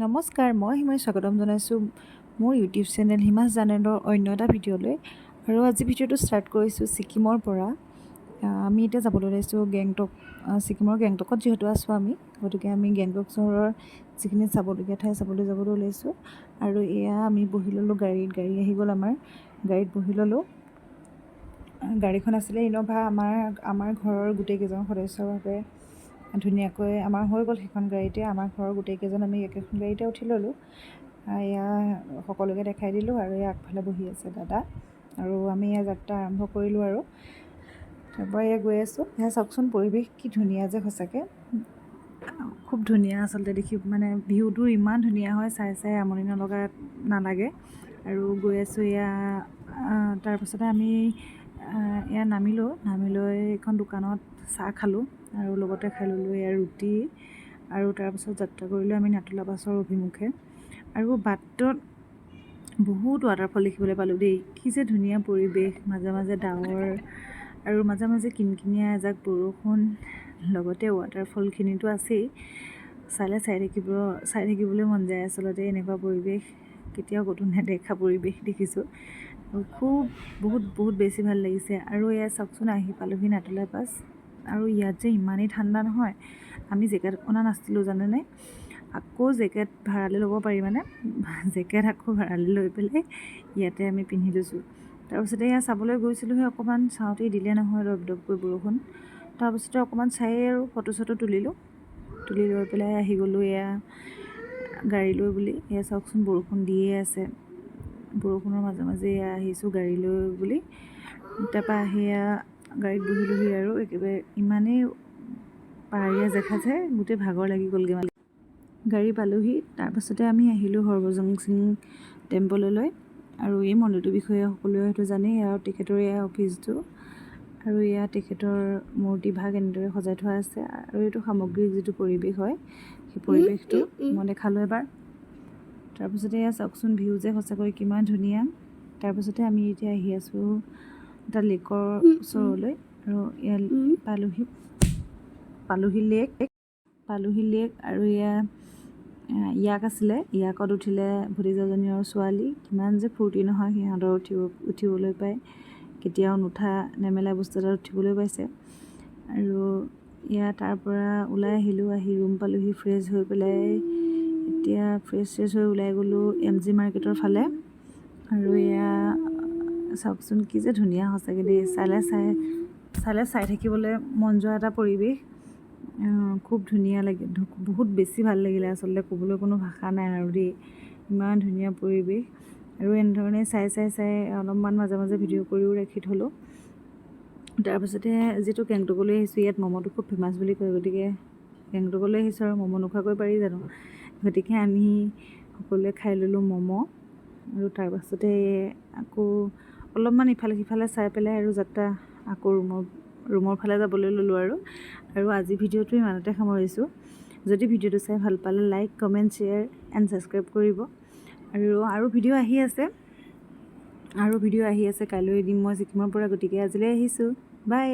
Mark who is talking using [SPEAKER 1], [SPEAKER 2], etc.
[SPEAKER 1] নমস্কাৰ, মই হিমাই স্বাগতম জনাইছোঁ মোৰ ইউটিউব চেনেল হিমাজ জানেলৰ অন্য এটা ভিডিঅ'লৈ। আৰু আজি ভিডিঅ'টো ষ্টাৰ্ট কৰিছোঁ ছিকিমৰ পৰা। আমি এতিয়া যাবলৈ ওলাইছোঁ গেংটক। ছিকিমৰ গেংটকত যিহেতু আছোঁ আমি, গতিকে আমি গেংটক চহৰৰ যিখিনি চাবলগীয়া ঠাই চাবলৈ যাবলৈ ওলাইছোঁ। আৰু এয়া আমি বহি ল'লোঁ গাড়ীত। গাড়ী আহি গ'ল আমাৰ, গাড়ীত বহি ল'লোঁ। গাড়ীখন আছিলে ইন'ভা। আমাৰ ঘৰৰ গোটেইকেইজন সদস্যৰ বাবে ধুনীয়াকৈ আমাৰ হৈ গ'ল সেইখন গাড়ীতে। আমাৰ ঘৰৰ গোটেইকেইজন আমি একেখন গাড়ীতে উঠি ল'লোঁ। এয়া সকলোকে দেখাই দিলোঁ। আৰু এয়া আগফালে বহি আছে দাদা। আৰু আমি এয়া যাত্ৰা আৰম্ভ কৰিলোঁ আৰু তাৰপৰা এয়া গৈ আছোঁ। এয়া চাওকচোন, পৰিৱেশ কি ধুনীয়া যে সঁচাকৈ খুব ধুনীয়া আচলতে দেখি। মানে ভিউটো ইমান ধুনীয়া হয়, চাই চাই আমনি নলগা নালাগে। আৰু গৈ আছোঁ এয়া। তাৰপাছতে আমি এয়া নামিলোঁ। নামি লৈ এখন দোকানত চাহ খালোঁ আৰু লগতে খাই ল'লোঁ এয়া ৰুটি। আৰু তাৰপাছত যাত্ৰা কৰিলোঁ আমি নাথুলা পাছৰ অভিমুখে। আৰু বাটত বহুত ৱাটাৰফল দেখিবলৈ পালোঁ দেই। কি যে ধুনীয়া পৰিৱেশ! মাজে মাজে ডাৱৰ আৰু মাজে মাজে কিনকিনীয়া এজাক বৰষুণ, লগতে ৱাটাৰফলখিনিতো আছেই। চালে চাই থাকিবলৈ মন যায়। আচলতে এনেকুৱা পৰিৱেশ কেতিয়াও ক'তো নেদেখা পৰিৱেশ দেখিছোঁ আৰু খুব বহুত বহুত বেছি ভাল লাগিছে। আৰু এয়া চাওকচোন, আহি পালোহি নাথুলা পাছ। আৰু ইয়াত যে ইমানেই ঠাণ্ডা নহয়, আমি জেকেট অনা নাছিলোঁ, জানেনে? আকৌ জেকেট ভাড়ালৈ ল'ব পাৰি, মানে জেকেট আকৌ ভাড়ালৈ লৈ পেলাই ইয়াতে আমি পিন্ধি লৈছোঁ। তাৰপিছতে এয়া চাবলৈ গৈছিলোঁহে, অকণমান চাওঁতেই দিলে নহয় দপ দপকৈ বৰষুণ। তাৰপিছতে অকণমান চাই আৰু ফটো চটো তুলিলোঁ। তুলি লৈ পেলাই আহি গ'লোঁ এয়া গাড়ী লৈ বুলি। এয়া চাওকচোন, বৰষুণ দিয়ে আছে। বৰষুণৰ মাজে মাজে এয়া আহিছোঁ গাড়ী লৈ বুলি। তাৰপৰা আহি এয়া গাড়ীত বহিলোহি। আৰু একেবাৰে ইমানেই পাহাৰীয়া জেগা যে গোটেই ভাগৰ লাগি গ'লগৈ মানে। গাড়ী পালোহি। তাৰপাছতে আমি আহিলোঁ হৰভজন সিং টেম্পললৈ। আৰু এই মন্দিৰটোৰ বিষয়ে সকলোৱে হয়তো জানেই। আৰু তেখেতৰ এয়া অফিচটো আৰু এয়া তেখেতৰ মূৰ্তিভাগ এনেদৰে সজাই থোৱা আছে। আৰু এইটো সামগ্ৰিক যিটো পৰিৱেশ হয়, সেই পৰিৱেশটো মই দেখালোঁ এবাৰ। তাৰপিছতে এয়া চাওকচোন, ভিউ যে সঁচাকৈ কিমান ধুনীয়া! তাৰপিছতে আমি এতিয়া আহি আছোঁ এটা লেকৰ ওচৰলৈ। আৰু ইয়াত পালোহি, পালোহি লেক, পালোহি লেক। আৰু এয়া ইয়াক আছিলে। ইয়াকত উঠিলে ভতিজাজনী আৰু ছোৱালী। কিমান যে ফূৰ্তি নহয় সিহঁতৰ উঠিবলৈ পাই! কেতিয়াও নুঠা নেমেলা বস্তু এটাত উঠিবলৈ পাইছে। আৰু এয়া তাৰ পৰা ওলাই আহিলোঁ। আহি ৰুম পালোহি। ফ্ৰেছ হৈ পেলাই এতিয়া ফ্ৰেছ শ্ৰেছ হৈ ওলাই গ'লোঁ এম জি মাৰ্কেটৰ ফালে। আৰু এয়া চাওকচোন, কি যে ধুনীয়া সঁচাকৈ দেই! চালে চাই থাকিবলৈ মন যোৱা এটা পৰিৱেশ। খুব ধুনীয়া লাগে, বহুত বেছি ভাল লাগিলে। আচলতে ক'বলৈ কোনো ভাষা নাই আৰু দেই, ইমান ধুনীয়া পৰিৱেশ। আৰু এনেধৰণে চাই চাই চাই অলপমান মাজে মাজে ভিডিঅ' কৰিও ৰাখি থ'লোঁ। তাৰপিছতে যিটো গেংটকলৈ আহিছোঁ, ইয়াত ম'ম'টো খুব ফেমাছ বুলি কয়। গতিকে গেংটকলৈ আহিছোঁ আৰু ম'ম' নোখোৱাকৈ পাৰি জানো? গতিকে আমি সকলোৱে খাই ল'লোঁ ম'ম'। আৰু তাৰপাছতে আকৌ অলপমান ইফালে সিফালে চাই পেলাই আৰু যাত্ৰা আকৌ ৰুমৰ ফালে যাবলৈ ল'লোঁ। আৰু আজি ভিডিঅ'টো ইমানতে সামৰিছোঁ। যদি ভিডিঅ'টো চাই ভাল পালে like, comment, share and subscribe কৰিব। আৰু ভিডিঅ' আহি আছে, আৰু ভিডিঅ' আহি আছে। কাইলৈ দিম মই ছিকিমৰ পৰা। গতিকে আজিলৈ আহিছোঁ, বাই।